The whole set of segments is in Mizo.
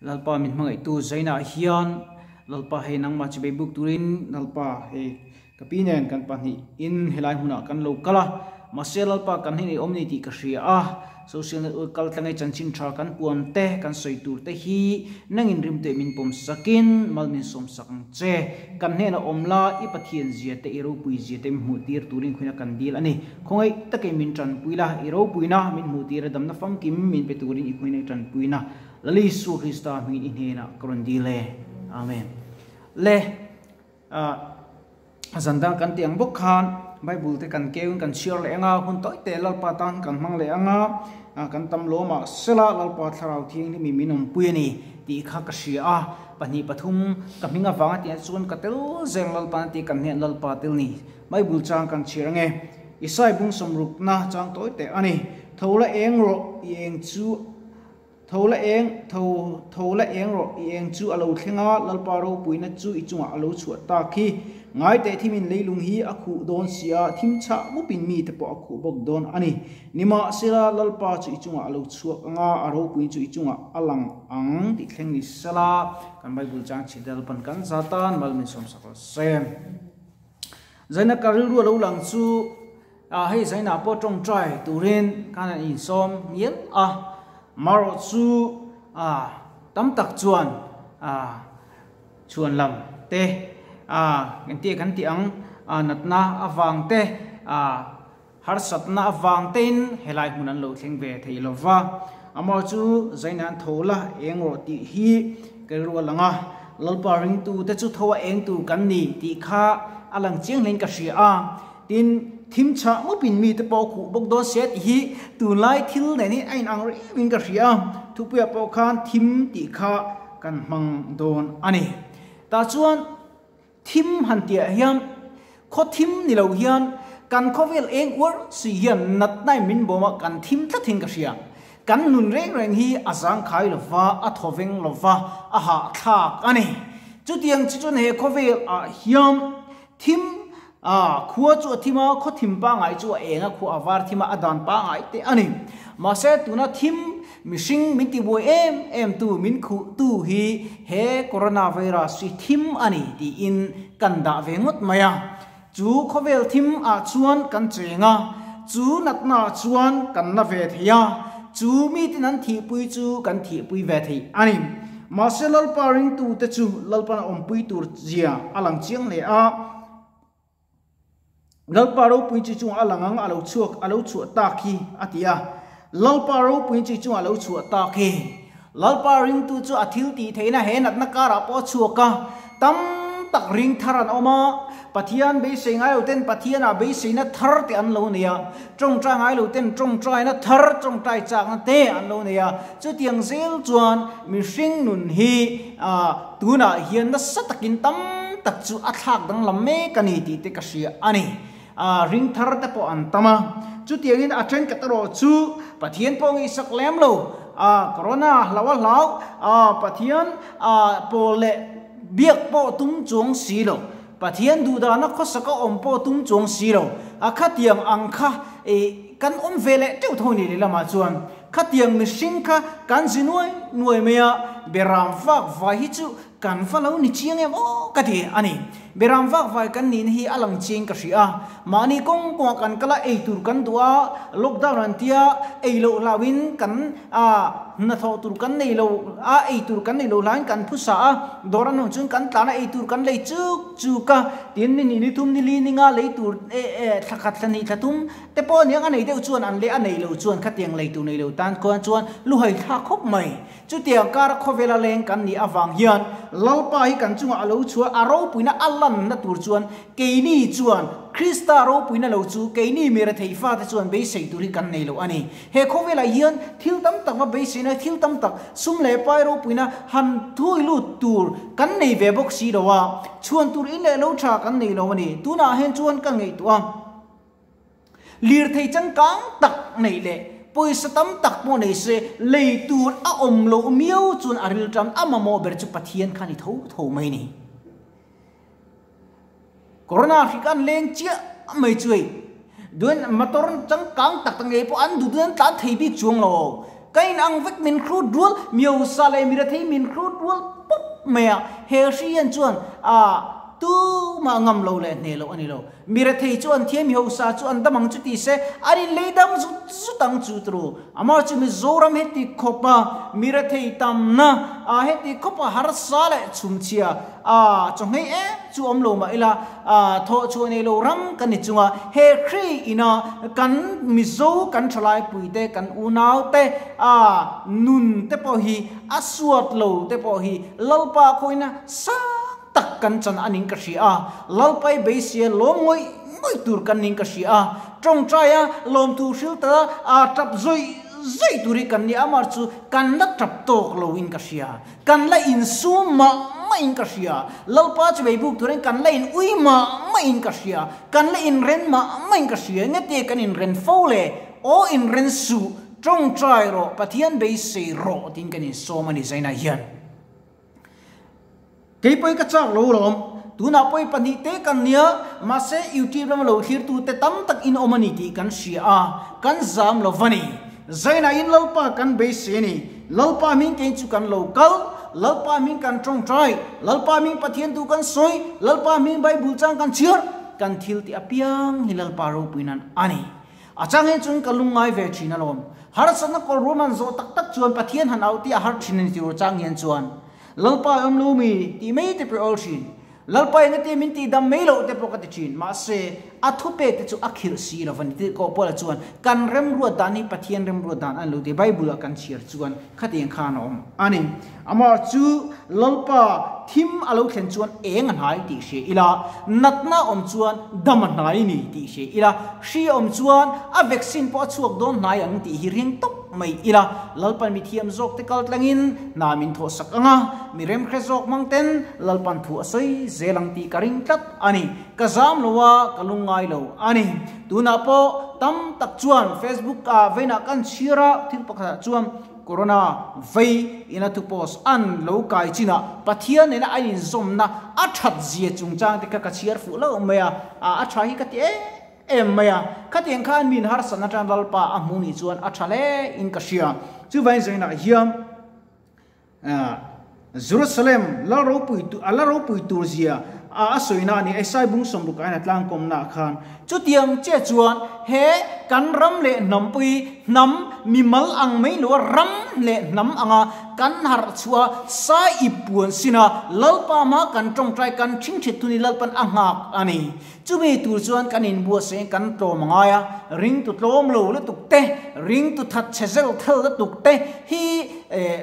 Lalpa min hmangaihtu Zainah hian Lalpa hei nangmah chi bei buk turin Lalpa hei ka pi nen kan pahnihin helai hmunah kan lo kal a, mahse Lalpa kan hnenah i awm ni tih ka hria a, social network kal tlangai chanchin tha kan puan te kan sawi tur te hi nangin rimtuih min pawm sakin mal min sawm sak ang che. Kan hnenah awm la i Pathian zia te i ropui zia te min hmuh tir turin khuina kan dil a ni. Khawngaih takin min tanpui la, i ropuina min hmuh tir a damna famkim min pe turin i khuina i tanpuina Lal Isua Krista hmingin i hnenah ka rawn dil e. Amen. Le, zan dang kan tih ang bawk khan Bible te kan keuin kan chhiar leh anga, hun tawi te Lalpa tan kan hmang leh anga, kan tam lawm ah sela Lalpa Thlarau Thianghlim in min awmpui a ni tih kha ka hria a, pahnih pathum ka hming avanga tih ah chuan ka tel zeng Lalpa na tih kan hnen Lalpa tel ni. Bible chang kan chhiar ange. Isai bung sawmrukna chang tawi teh a ni. Tho la eng rawh i eng chu. Tho la eng, tho, tho la eng rawh, i eng chu a lo thleng a, Lalpa ropuina chu i chungah a lo chhuah tak hi. Ngai teh thimin leilung hi a khuh dawn si a, thim chhah mupin mite pawh a khuh bawk dawn a ni. Nimahsela, Lalpa chu i chungah a lo chhuak ang a, a ropuina chu i chungah a lang ang tih thleng ni sela, kan Bible chang chhi Lalpan kan za tan mal min sawmsak rawh se. Zaina ka rilru a lo lang chu. Ah hei Zainah pawh tawngtai turin khan an insawm ngial a, marawh chu ah tam tak chuan ah chhuan lam te ah engtia kan tih ang ah natna avang te ah harsatna avang tein helai hmun an lo thleng ve thei lo va, amaw chu Zainah an tho la eng rawh tih hi ka rilru a lang a, Lalpa ringtute chu tho a eng tur kan ni tih kha a lang chiang hlein ka hria a. Tin, thim chhah mupin mite pawh khuh bawk dawn se tih hi tunlai thil nen hi a inang reuhin ka hria a, thupuiah pawh khan thim tih kha kan hmang dawn a ni. Tah chuan thim han tihah hian khaw thim ni lo hian kan khawvel eng uar si hian natnain min bawm a, kan thim tlat hian ka hria. Kan nun reng reng hi a zangkhai lo va, a thawveng lo va, a hahthlak a ni. Chutiang chi chuan he khawvel ah hian Thim, A, khua chu a thim a, khaw thim pangngai chu a eng a, khua a var thim a, a dan pangngai te a ni. Mahse, tuna thim mihring min tibuai em em tu, min khuh tu hi he coronavirus hi thim a ni tiin kan dah ve ngawt mai a. Chu khawvel thim ah chuan kan cheng a, chu natna ah chuan kan na ve thei a, chu miten an thihpui chu kan thihpui ve thei a ni. Mahse Lalpa ringtute chu Lalpan a awmpui tur zia a lang chiang hle a. Lalpa ropui chi chungah a lang ang a lo chhuak a lo chhuah tak hi a ti a. Lalpa ropui chi chungah a lo chhuah tak hi. Lalpa ringtu chu a thil tih theihna he natna karah pawh a chhuak a. Tam tak ring thar an awm a. Pathian beisei ngai lo ten Pathianah beiseina thar te an lo nei a. Tawngtai ngai lo ten tawngtaina thar, tawngtai chakna te an lo nei a. Chutiang zel chuan mihring nun hi tunah hian nasa takin tam tak chu a thlak danglam mek a ni tih te ka hria a ni. Ring thar te pawh an tam a. Chutiangin a thenkhat erawh chu Pathian pawh ngaihsak lem lo, Corona hlau a hlau, Pathian pawl leh biak pawh tum chuang si lo. Pathian duhdahna khawsaka awm pawh tum chuang si lo. A khatiang ang kha i kan awm ve leh teuh tho ni lehlamah chuan khatiang mihring kha kan zi nuai nuai mai a, beram vak vai hi chu kan va lo ni chiang em aw ka ti a ni. Beram vak vai kan nihna hi a lang chiang ka hria a, mahni kawng kawngah kan kal a, ei tur kan duh a, lockdown an tia, ei loh hlauhin kan a hnathawh tur kan nei lo a, ei tur kan nei lo hlain kan phusa a, dawr an awm chuan kan tlan a, ei tur kan lei chuk chuk a, tin ni hnih ni thum ni li ni nga lei tur eh eh thla khat thla hnih thla thum te pawh aniang a nei deuh chuan an leh a nei lo chuan khatiang lei tur nei lo tan khuan chuan luhai thlak khawp mai. Chutiang kara khawvela leng kan nih avang hian Lalpa hi kan chungah a lo chhuah a ropuina a lanna tur chuan keini chuan Krista ropuina lo chu keini mi rethei fate chuan beisei tur hi kan nei lo a ni. He khawvelah hian thil tam tak va beiseina thil tam tak sum leh pai ropuina han thui lut tur kan nei ve bawk si lo a, chhuan tur in leh lo tha kan nei lo a ni. Tunah hian chuan ka ngaihtuah a, lirthei changkang tak neih leh pawisa tam tak pawh nei se lei tur a awm loh miau chuan a rilṭam a mamawh ber chu Pathian kha ni tho tho mai ni. Corona hrik an leng chiah mai chu hei duan motor changkang tak tak ngei pawh an duh duan tlan thei bik chuang lo. Kan in ang vek min hrut rual, miosa leh mirethei min hrut rual pawp mai a. He hri hian chuan a tumah ngam lo leh hneh loh a ni lo. Mirethei chu an thiam, mihosa chu an dam ang chu ti se, an in lei dam zut zut ang chu turu. Amah chu Mizoram heti khawpa mirethei tamna a heti khawpa harsa leh chhumchhia a chawnghei em chu awm lo mah ila thawh chhuah nei lo ram kan ni chunga he Khrih ina kan Mizo kan thalai puite kan unau te a nun te pawh hi a suat lo te pawh hi Lalpa khawina sang tak kan chan a ning ka hria a, Lalpai beisia lawm ngawih ngawih tur kan ning ka hria a, tawngtaia lawmthu hril ta a tap zawih zawih tur hi kan ni a, amah chu kan la tap tawk lo in ka hria, kan la insum mah mah in ka hria, Lalpa chu beibuk turin kan la in ui mah mah in ka hria, kan la inren mah mah in ka hria, engati kan inren fo le, aw inren suh, tawngtai rawh, Pathian beisei rawh tiin kan insawm a ni Zaina hian. Kei pawi ka chak lo lawm. Tunah pawi pahnihte kan nia, mahse YouTube lama lo thlirtute tam tak in awm a ni tih kan hria a, kan zam lo va ni. Zainah in Lalpa kan beisei a ni. Lalpa hming kei chu kan lo kal, Lalpa hming kan tawngtai, Lalpa hming Pathian tu kan sawi, Lalpa hming Bible chang kan chhiar, kan thil tih apiang hi Lalpa ropui nan a ni. A chang hi chuan ka lungngai ve thin alawm. Harsatna kawl ruam han zawh tak tak chuan Pathian han auh tih a har thin a ni tih chang hian chuan Lalpa i awm lo mi tih mai te pawh i awl thin. Lalpa engati min tih dam mai loh te pawh ka ti thin. Mahse, a thupek te chu a khirh si lo va ni tih kawh Paula chuan kan remruat dan hi Pathian remruat dan a ni lo tih Bible-ah kan chhiar chuan khatiang khan a awm a ni. Amah chu Lalpa thim a lo thlen chuan eng a hnai tih hria ila, natna a awm chuan dam a hnai ni tih hria ila, hri a awm chuan a vaccine pawh a chhuak dawn hnai ang tih hi ring tawp mai ila, Lalpan mi thiam zawk te kal tlangin hna min thawhsak ang a, mi remhre zawk hmang ten Lalpan thu a sawi zel ang tih ka ring tlat a ni. Ka zam lo a, ka lungngai lo a ni. Tunah pawh tam tak chuan Facebook ah veinah kan chhiar a, thil pakhatah chuan Corona vei ina thu post an lo kai chinah Pathian nena a inzawmna a that zia chungchang te kha ka chhiar fuh lo mai a, a tha hi ka ti em em mai a. Khatiang khan min harsatna tan Lalpa a hmu nih chuan a tha hle in ka hria. Chuvain zainah hian Jerusalem lal ropui a la ropui tur zia a a sawina a ni. Isai bung sawmruk aina tlangkawmna ah khan chutiang che chuan he kan ram leh hnampui hnam mimal ang mai lo a ram leh hnam anga kan harh chhuah a sai ip puan sin a Lalpa hma kan tawngtai kan thingthit thun hi Lalpan a nghak a ni. Chumi tur chuan kan inbuatsaih kan tlawm a ngai a, ringtu tlawm lo lutuk te, ringtu that chhe zel thel lutuk te hi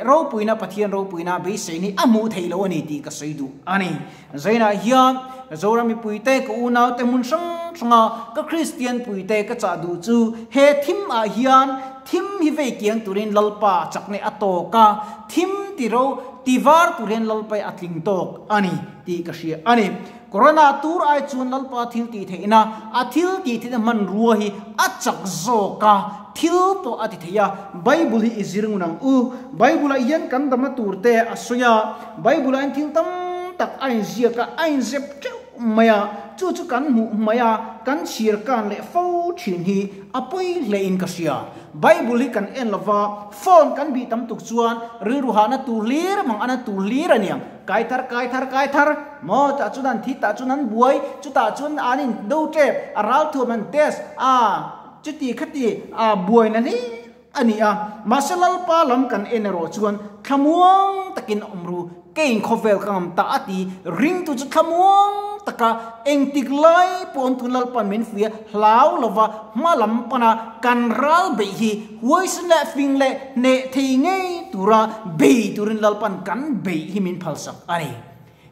ropuina, Pathian ropuina beisein hi a hmuh theih loh a ni tih ka sawi duh a ni. Zainah hian Zoram mipuite, ka unaute hmun hrang hranga ka Kristian puite ka chah duh chu he thim ah hian thim hi vei kiang turin Lalpa chakna a tawk a, thim ti ro ti var tur hian Lalpa a tling tawk a ni tih ka hria a ni. Corona tur ai chuan Lalpa thil tih theihna, a thil tih theihna hmanrua hi a chak zawk a, thil pawh a ti thei a. Bible hi i zir ngun ang u. Bible-ah hian kan damna tur te a sawi a, Bible-ah hian thil tam tak a inziak a, a inzep teuh mai a, chu chu kan hmuh mai a, kan chhiar kan leh fo thin hi a pawi hlein ka hria. Bible hi kan en lova, phone kan bih tam tuk chuan rilru hahna tur hlir mang ana tur hlir a niang. Kai thar, kai thar, kai thar maw? Tah chuan an thi, tah chuan an buai, chutah chuan an in do tep, a ral thuam an test a, chuti khati a buaina hlir a ni a. Mahse Lalpa lam kan en erawh chuan thlamuang takin awm ru, kei khawvel ka ngam ta a ti, ringtu chu thlamuang taka engtik lai pawh awm tun Lalpa'n min fuih a, hlau lova hma lam pana kan ral beih hi huaisin leh fing leh hneh thei ngei tura bei turin Lalpa'n kan beih hi min phalsak a ni.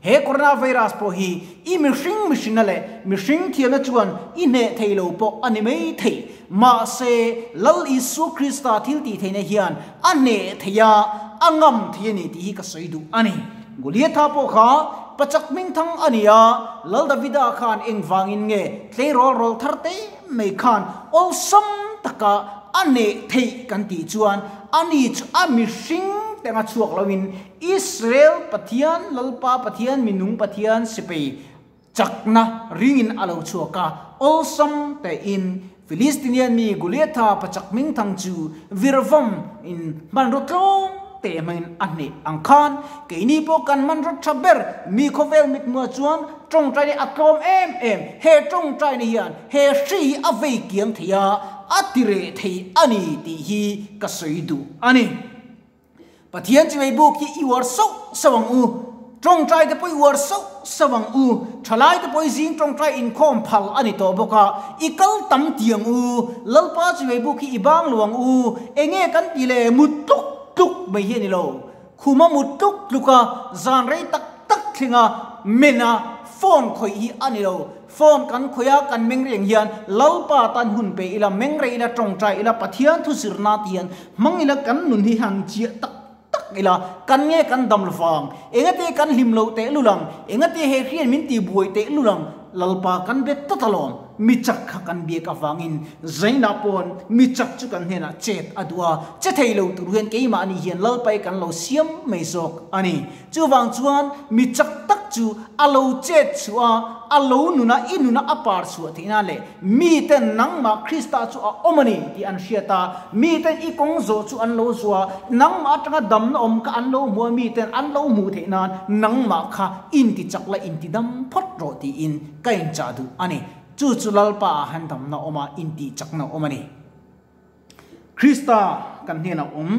He coronavirus pawh hi i mihring mihrinna leh mihring thiamna chuan i hneh thei lo pawh a ni mai thei. Mahse, Lal Isua Krista thil tih theihna hian a hneh thei a, a ngam thei a ni tih hi ka sawi duh a ni. Goliatha pawh kha pachak hmingthang a ni a, Lal Davida khan engvangin nge tleirawl rawl thar te mai khan awlsam taka a hneh theih kan tih chuan ani chu a mihring te anga chhuak loin Israel Pathian, Lalpa Pathian, minung Pathian sipei chakna ringin a lo chhuak a, awlsam tein. Filistinian mi Goliatha pachak hmingthang chu virvam in hmanraw tlawm te hmangin a hneh ang khan, keini pawh kan hmanraw tha ber mi khawvel mithmuah chuan tawngtaina a tlawm em em. He tawngtaina hian he hri hi a vei kiang thei a, a ti reh thei a ni tih hi ka sawi duh a ni. Pathian chimei buk hi i uar sauh sauh ang u. Tawngtai te pawh i uar sauh sauh ang u. Thalai te pawh i zing tawngtai inkhawm phal a ni tawh bawk a, i kal tam ti ang u. Lalpa chimei buk hi i bang lo ang u. Enge kan ti le mut tluk tluk mai hi a ni lo. Khuma mut tluk tluk a, zan rei tak tak thleng a, men a, phone khawih hi a ni lo. Phone kan khawih a, kan meng reng hian Lalpa tan hun pe ila, meng rei ila, tawngtai ila, Pathian thu zirna ti hian hmang ila kan nun hi han chiah tak tak ila, kan nge kan dam lovang, engate kan hlim loh teh lul ang, engate he hrian min ti buai teh lul ang, Lalpa kan bet tawt alawm, mi chak kha kan biak avangin Zainah pawn mi chak chu kan hnenah chet a duh a, che thei lo tur hian keimahni hian Lalpa i kan lo siam mai zawk a ni. Chuvang chuan mi chak tak chu a lo chet chhuah a, a lo nuna i nuna a par chhuah theih nan leh miten nangmah Krista chu a awm a ni tih an hriat a, miten i kawng zawh chu an lo zuah a, nangmah atanga damna awm kha an lo hmu a, miten an lo hmuh theih nan nangmah kha inti chak la inti dam phawt rawh tiin ka inchah duh a ni. Chu chu Lalpa ah han damna awm a, intih chakna awm a ni. Krista kan hnenah awm.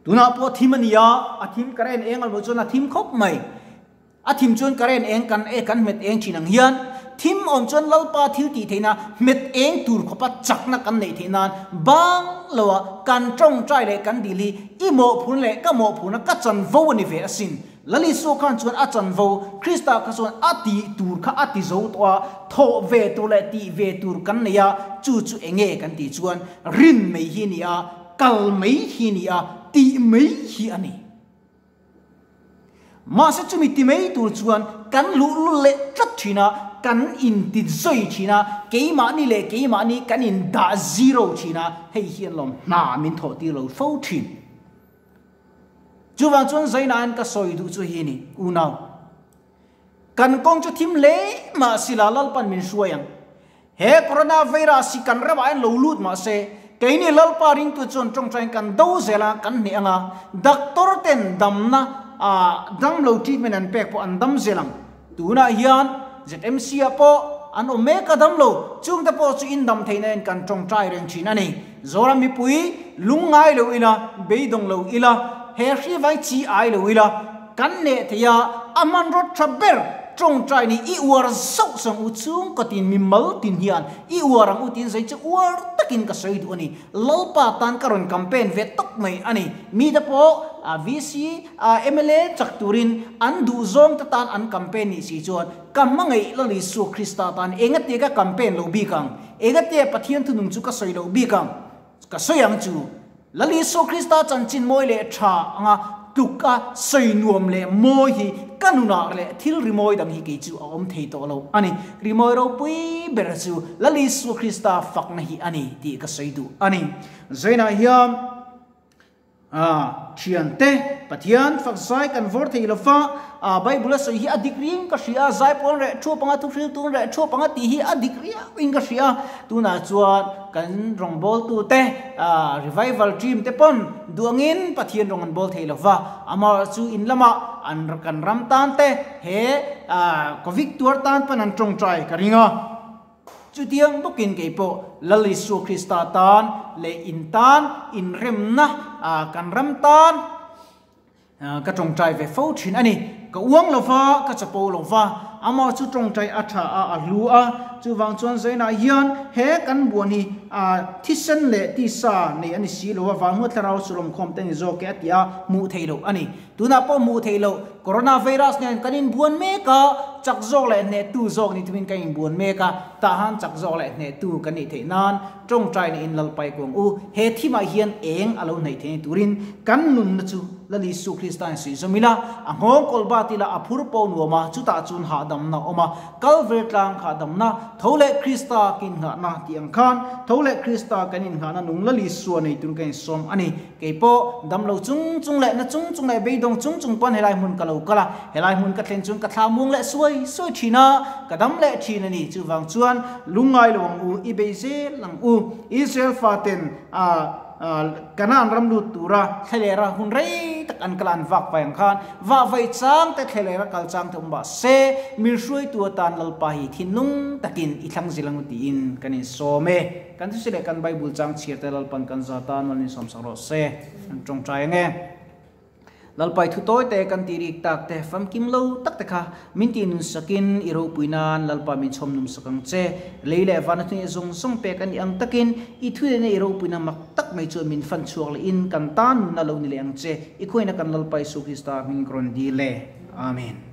Tunah pawh thim a ni a, a thim current eng alawh chuan a thim khawp mai. A thim chuan current eng kan e kan hmet eng thin ang hian thim awm chuan Lalpa thil tih theihna hmet eng tur khawpa chakna kan neih theih nan bang loa kan tawngtai leh kan dil hi i mawhphurna leh ka mawhphurna ka chanvo a ni ve asin. Lal Isua khan chuan a chanvo Krista kha chuan a tih tur kha a ti zo tawh a, thawh ve tur leh tih ve tur kan nei a, chu chu enge kan tih chuan rin mai hi a ni a, Kal mai hi ni a, tih mai hi a ni. Mahse chumi ti mai tur chuan kan luhlul leh tlat thin a, kan inti zui thin a, keimahni leh keimahni kan indah zero thin a, hei hian lawm hna min thawh tir lo fo thin. Chuvang chuan Zainain ka sawi duh chu hi ni, unau. Kan kawng chu thim hle mah sila Lalpan min hruai ang. He Corona Virus hi kan ramah hian lo lut mah se, keini Lalpa ringtu chuan tawngtain kan do zel a, kan hneh ang a, doctor ten damna ah damlo treatment an pek pawh an dam zel ang. Tunah hian ZMC ah pawh an awm mek a damlo, chungte pawh chu indam theihna in kan tawngtai reng thin a ni. Zoram mipui lungngai lo ila, beidawng lo ila, he hri vai chi ai lo ila, kan neh thei a, a hmanraw tha ber tawngtai ni i uar zauh sang u chhung kawtin mi mal tin hian i uar ang u tiin zei chu uar takin ka sawi duh a ni. Lalpa tan ka rawn campaign ve tawp mai a ni. Mite pawh VC, mla chak turin an duh zawng te tan an campaign nih si chuan ka hmangaih Lal Isua Krista tan engatia ka campaign lo bik ang? Engatia Pathian thunung chu ka sawi loh bik ang? Ka sawi ang chu, Lal Isua Krista chanchin mawi leh tha anga tluk a sawi nuam leh mawi hi ka nunah leh thil rimawi dang hi kei chu a awm thei tawh lo a ni. Rimawi ropui ber chu Lal Isua Krista fakna hi a ni tih ka sawi duh a ni. Zainah hian. A, thiante, Pathian fak zai kan vawr thei lo va, a, Bible a sawi hi a dik riang ka hria a, zai pawn reh thuap anga thuhril tun reh thuap anga tih hi a dik riau in ka hria a, tunah chuan kan rawngbawltute, a, revival team te pawn duangin Pathian rawng an bawl thei lo va, amaherawhchu in lamah an kan ram tan te he, a, Covid tuar tan pawn an tawngtai ka ring a. Chutiang bawkin kei pawh Lal Isua Krista tan leh in tan inremna kan ram tan ka tawngtai ve fo thin a ni. Ka uang lo va, ka chapo lo va, amah chu tawngtai a tha a, a hlu a. Chuvang chuan Zainah hian he kan buan hi thisen leh tisa nei a ni si lo a, vanhua thlarau sulawmkhawm te ni zawk e a ti a, hmuh theih loh a ni. Tunah pawh hmuh theih loh Coronavirus nen kan inbuan mek a, chak zawk leh hnehtu zawk ni tumin kan inbuan mek a, tah han chak zawk leh hnehtu kan nih theih nan tawngtai nih in Lalpai kuang u. He thimah hian eng a lo hnaih theih ni turin kan nunna chu Lal Isu Krista in suih zawm ila, a nghawng kawl bat ila a phur pawh nuam a, chutah chuan hahdamna a awm a, Kalvary tlang hahdamna, tho leh Krista ka innghahna tih ang khan tho leh Krista kan innghahna nung Lal Isua nei turin kan insawm a ni. Kei pawh damlo chung chung leh na chung chung leh beidawng chung chung pawn helai hmun ka lo kal a, helai hmun ka thlen chuan ka thla muang leh suai suai suai thin a, ka dam leh thin a ni. Chuvang chuan lungngai lo ang u, i bei zel ang u. Israel faten Kanaan ram lut tura thlalera hun rei tak an kal a, an vak vai ang khan vah vai chang te thlalera kal chang te awm mah se, min hruaitu atan Lalpa hi thinlung takin i thlang zil ang u tiin kan insawm e. Kan thusawi leh kan Bible chang chhiar te Lalpan kan za tan mal insawm sak rawh se. An tawngtai ang e. Lalpai thu tawi te kan tih rik tak te, famkim lo tak te kha min tih nun sakin i ropui nan Lalpa min chhawm num sak ang che. Lei leh vana thu nih zawng zawng pek a nih ang takin i thu lehna i ropuina mak tak mai chuan min fan chhuak lehin kan tan nunna lo ni leh ang che. I khuaina kan Lalpa Isu Krista hming ka rawn dil e. Amen.